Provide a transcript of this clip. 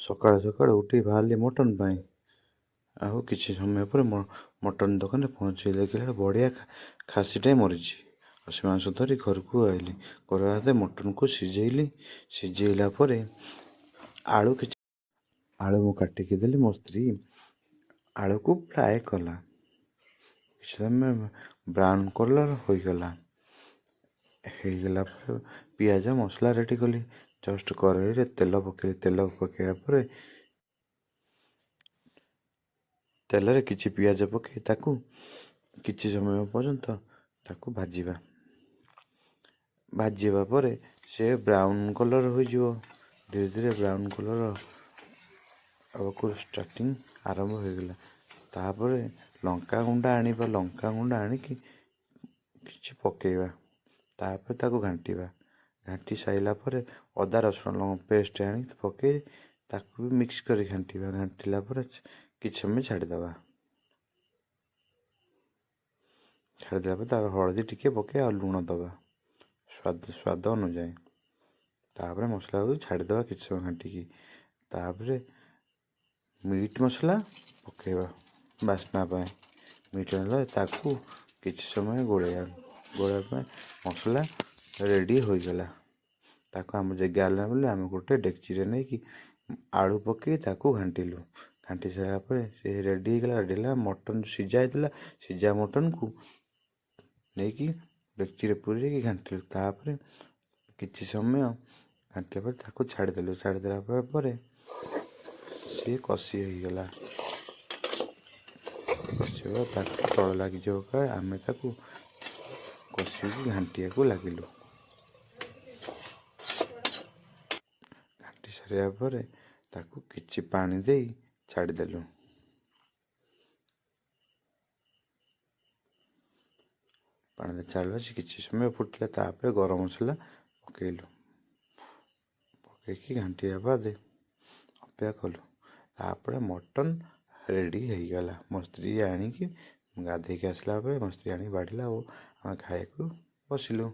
ସକାଳୁ ସକାଳୁ ଉଠି ବାହାରିଲି ମଟନ୍ ପାଇଁ। ଆଉ କିଛି ସମୟ ପରେ ମଟନ୍ ଦୋକାନରେ ପହଞ୍ଚିଲି। ଦେଖିଲା ବେଳକୁ ବଢ଼ିଆ ଖାସିଟାଏ ମରିଛି। ଆଉ ସେ ମାଂସ ଧରି ଘରକୁ ଆଇଲି। ଘରେ ହାତେ ମଟନ୍କୁ ସିଝେଇଲି। ସିଝେଇଲା ପରେ ଆଳୁ କିଛି ଆଳୁ ମୁଁ କାଟିକି ଦେଲି, ମୋ ସ୍ତ୍ରୀ ଆଳୁକୁ ଫ୍ରାଏ କଲା। କିଛି ସମୟ ବ୍ରାଉନ୍ କଲର୍ ହୋଇଗଲା। ହେଇଗଲା ପରେ ପିଆଜ ମସଲା ରେଡ଼ି କଲି। ଜଷ୍ଟ କରେଇରେ ତେଲ ପକେଇଲି। ତେଲ ପକେଇବା ପରେ ତେଲରେ କିଛି ପିଆଜ ପକେଇ ତାକୁ କିଛି ସମୟ ପର୍ଯ୍ୟନ୍ତ ତାକୁ ଭାଜିବା। ଭାଜିବା ପରେ ସେ ବ୍ରାଉନ୍ କଲର୍ ହୋଇଯିବ। ଧୀରେ ଧୀରେ ବ୍ରାଉନ୍ କଲର୍ ହେବାକୁ ଷ୍ଟାର୍ଟିଂ ଆରମ୍ଭ ହୋଇଗଲା। ତାପରେ ଲଙ୍କା ଗୁଣ୍ଡ ଆଣିବା। ଲଙ୍କା ଗୁଣ୍ଡ ଆଣିକି କିଛି ପକେଇବା। ତାପରେ ତାକୁ ଘାଣ୍ଟିବା। ଘାଣ୍ଟି ସାରିଲା ପରେ ଅଦା ରସୁଣ ପେଷ୍ଟ ଆଣି ପକେଇ ତାକୁ ବି ମିକ୍ସ କରି ଘାଣ୍ଟିବା। ଘାଣ୍ଟିଲା ପରେ କିଛି ସମୟ ଛାଡ଼ିଦେବା। ଛାଡ଼ିଦେଲା ପରେ ତାର ହଳଦୀ ଟିକେ ପକେଇ ଆଉ ଲୁଣ ଦେବା ସ୍ୱାଦ ଅନୁଯାୟୀ। ତାପରେ ମସଲାକୁ ଛାଡ଼ିଦେବା କିଛି ସମୟ ଘାଣ୍ଟିକି। ତାପରେ ମିଟ୍ ମସଲା ପକେଇବା ବାସ୍ନା ପାଇଁ। ମିଟ୍ ମସଲା ତାକୁ କିଛି ସମୟ ଗୋଳେଇବା। ଗୋଳେଇବା ପାଇଁ ମସଲା ରେଡ଼ି ହୋଇଗଲା। ତାକୁ ଆମ ଜାଗା ହେଲା ବୋଲି ଆମେ ଗୋଟେ ଡେକ୍ଚିରେ ନେଇକି ଆଳୁ ପକେଇ ତାକୁ ଘାଣ୍ଟିଲୁ। ଘାଣ୍ଟି ସାରିଲା ପରେ ସେ ରେଡ଼ି ହେଇଗଲା। ରେଡ଼ି ହେଲା ମଟନ୍ ସିଝା ହେଇଥିଲା, ସିଝା ମଟନ୍କୁ ନେଇକି ଡେକ୍ଚିରେ ପୁରେଇକି ଘାଣ୍ଟିଲୁ। ତାପରେ କିଛି ସମୟ ଘାଣ୍ଟିଲା ପରେ ତାକୁ ଛାଡ଼ିଦେଲୁ। ଛାଡ଼ିଦେଲା ପରେ ସିଏ କଷି ହେଇଗଲା। କଷିବା ତାକୁ ତଳ ଲାଗିଯିବ କାଳେ ଆମେ ତାକୁ କଷିକି ଘାଣ୍ଟିବାକୁ ଲାଗିଲୁ। ଘାଣ୍ଟି ସାରିବା ପରେ ତାକୁ କିଛି ପାଣି ଦେଇ ଛାଡ଼ିଦେଲୁ। ପାଣି ଦେଇ ଛାଡ଼ିଲା, ସେ କିଛି ସମୟ ଫୁଟିଲା। ତାପରେ ଗରମ ମସଲା ପକେଇଲୁ। ପକେଇକି ଘାଣ୍ଟିବା ବାଦେ ଅପେକ୍ଷା କଲୁ। ତାପରେ ମଟନ୍ ରେଡ଼ି ହେଇଗଲା। ମୋ ସ୍ତ୍ରୀ ଆଣିକି, ଗାଧେଇକି ଆସିଲା ପରେ ମୋ ସ୍ତ୍ରୀ ଆଣିକି ବାଢ଼ିଲା ଓ ଆମେ ଖାଇବାକୁ ବସିଲୁ।